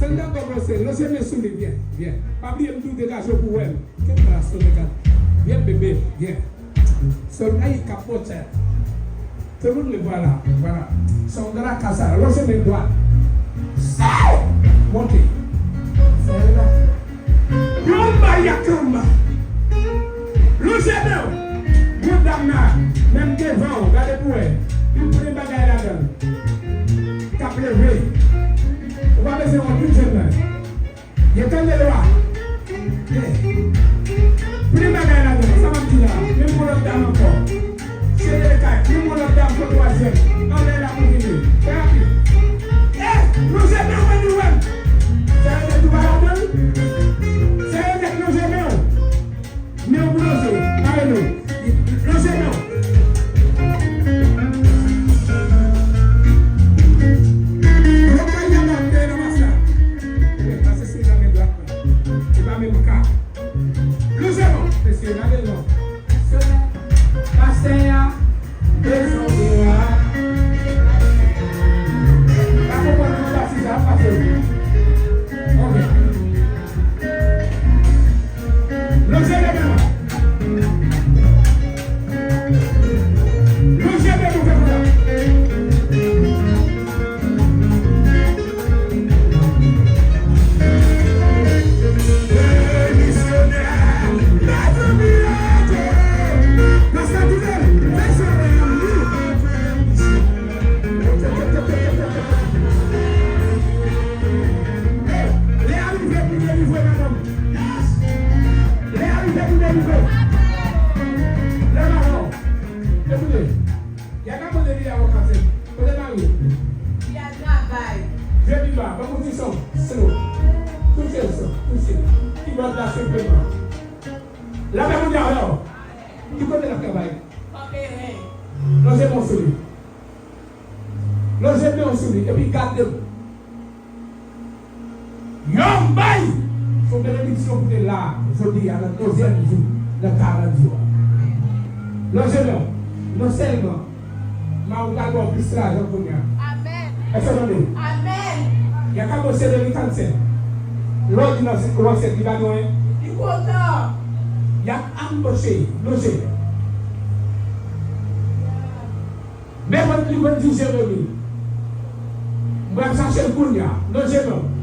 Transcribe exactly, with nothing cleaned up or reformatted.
Sèlman kòmanse, lonje men sou li, vyen, vyen. Pa bliye m di w degaje w pou w wè m. Kenbe la, sou degaje. Vyen, bebe, vyen. Sèlman yi k ap pote. Tout moun li, vwala, vwala. Se yon gran ka sa. Lonje men dwat. Monte. Sèlman. Yon bay ak yon bay. Lonje men w. Gwo dam nan, menm devan w, gade pou w wè. Yon plen bagay ladan l. K ap leve. Ou pa bezwen wont, tout jèn nan. Yo tande lwa. Plen bagay ladan l. Sa m ap di la. Menm yon lòt dam ankò. Sere kay. Menm yon lòt dam, fò twazyèm. Anlè la pou vini. Fè rapid. Eh, lonje men w, men nou wè m. Sa yo nèt ou pa ladan l? Sa yo nèt lonje men w. Men w pou lonje. Pa rele w. Lonje men w. Yo pa y ap ap dèyè nan mas la. Pase sou nan men dwat mwen. E pa menm ka. Lonje men w. Mesye, gade non. Pastè a, bezwen de a. Pa konprann nou pati sa, pase. Ok. Lonje men nou. Lonje men nou, pèp la. Lè a rive pou delivre, madanm. Lè a rive pou delivre. Lè madanm. Ekoute. Y a ka mande li a wakase. Kote mari w? Li al travay. Vye pi ba, ban m yon ti son, slow. Touche l, son, touche l. Kibòd la senpleman. Lapè Bondye avè w. Ki kote l ap travay? Lonje men w sou li. Lonje men w sou li, epi gade m. Yon bay! Se yon benediksyon pou te la, jodi a, nan onzyèm jou, nan karant jou a. Lonje men w, non sèlman, men ou pral ba w plis lajan kounye a. Amèn. Èske w tande? Amèn. Y a ka bose de li kannsè. Lè w di nan se, ou ansent, li pa gen anyen. Li kontan. Y ap anboche, lonje men w. Men mwen li mwen di Jeremi. Mwen ap chache l kounye a. Lonje men w.